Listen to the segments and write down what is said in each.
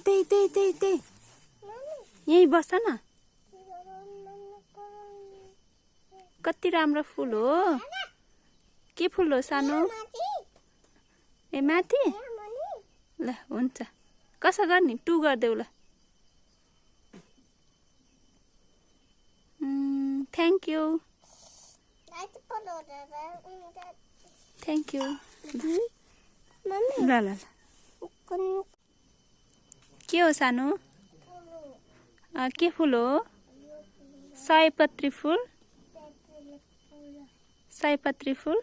त्यही यही बस्छ न। कति राम्रो फुल हो। के फुल हो सानो? ए माथि ल हुन्छ। कसो गर्ने? 2 गरिदेऊ ल। Thank you thank you. ल ल ल के हो सानो? के फुल हो? सयपत्री फुल। सयपत्री फुल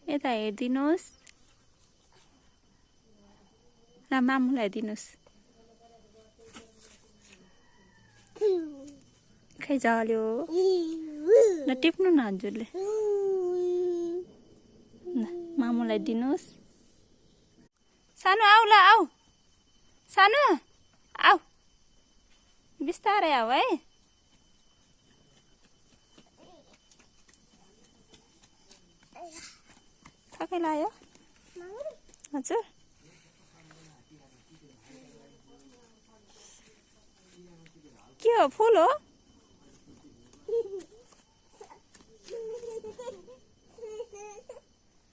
यता हेरिदिनुहोस् र मामुलाई दिनुहोस्। खै झल्यो ल टिप्नु न हजुरले। ल मामुलाई दिनुहोस्। सानो आऊ ल आऊ। सानो आऊ बिस्तारै आऊ है। थकै लाग्यो हजुर। के हो? फुल हो?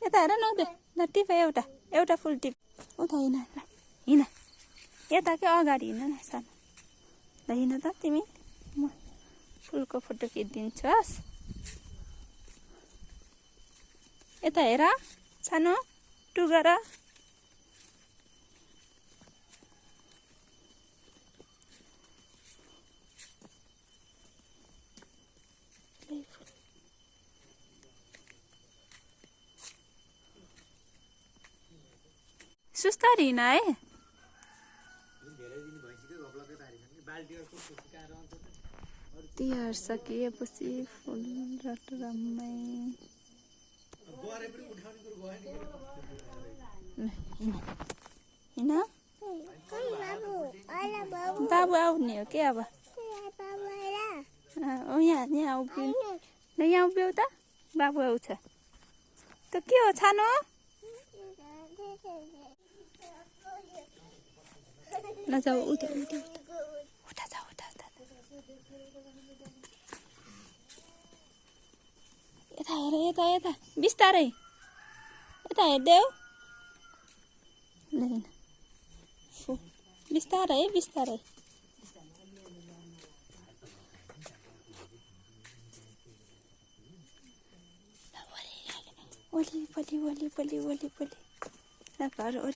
यता हेर न ल टिप एउटा फुल टिप। उता हिँड ल हिँड यता के अगाडि हिँड न सानो। ल हिँड त तिमी। म फुलको फोटो खिचिदिन्छस्। यता हेर सानो 2 गर। सुस्तारी हिँड है। तिहार सकिएपछि फुल रटरम्मै हिँड। बाबु आउने हो के अब? यहाँ उभिउ ल। यहाँ उभिउ त बाबु आउँछ। त के हो छानो? ल जाऊ उता जाऊ उता। यता हेर यता बिस्तारै यता हेर्देऊ। ल हिँड बिस्तारै बिस्तारै। ओली पली ल घर